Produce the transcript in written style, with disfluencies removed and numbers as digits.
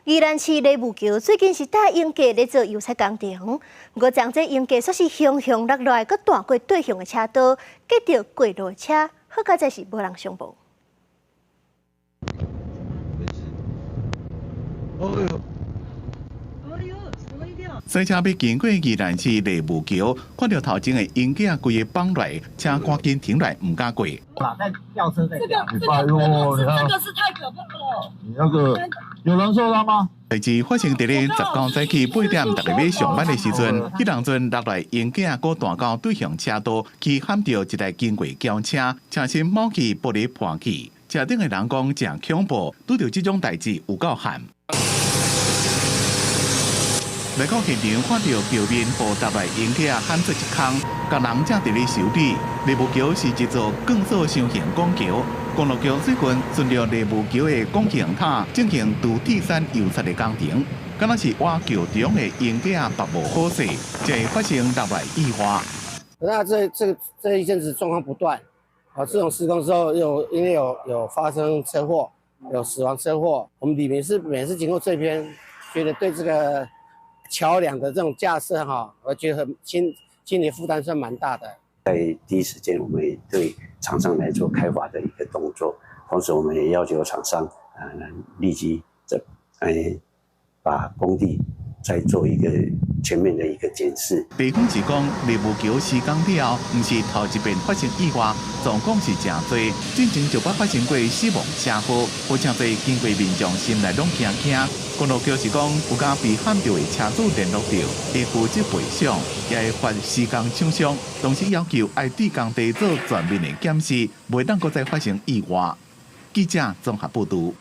宜蘭市麗霧橋最近是帶鷹架咧做油漆工程，毋過昨這鷹架煞是雄雄落來，閣斷過對向的車道，擊著過路的車，好佳哉是無人傷亡。沒事。哎呦！哎呦，什麼一掉？賽車欲經過宜蘭市麗霧橋，看著頭前的鷹架規个綁來，車趕緊停來，毋敢過。在吊車在吊。你拜託，你看，這個是太可怕了。你那個有人受傷嗎？代誌發生佇咧19早起8點，逐家欲上班的時陣，彼當陣落來鷹架閣斷到對向車道，去撼著一台經過轎車，車身冒起玻璃破去，車頂的人講誠恐怖，拄著這種代誌有夠悍。來到現場，看著橋面予落來鷹架撼做一空，工人正佇咧修理。麗霧橋是一座鋼索箱型拱橋，公路局最近順著麗霧橋的拱形塔進行鑄鐵山油漆的工程，敢若是挖橋中的鷹架縛無好勢，才會發生落來意外。那這一陣子狀況不斷，啊，這種施工之後又因為有發生車禍，有死亡車禍，我們里民是每次經過這邊，覺得對這個橋梁的這種架設哈，我覺得很心理負擔算蠻大的。在第一時間，我們也對廠商來做開罰的一個動作，同時我們也要求廠商啊立即這把工地再做一個全面的一個檢視。地方是講，麗霧橋施工了後，毋是頭一遍發生意外，狀況是誠濟，進前就捌發生過死亡車禍，有誠濟經過民眾心內攏驚驚。公路局是講，有共被撼著的車主聯絡著，會負責賠償，也會罰施工廠商，同時要求愛對工地做全面的檢視，袂當閣再發生意外。記者綜合報導。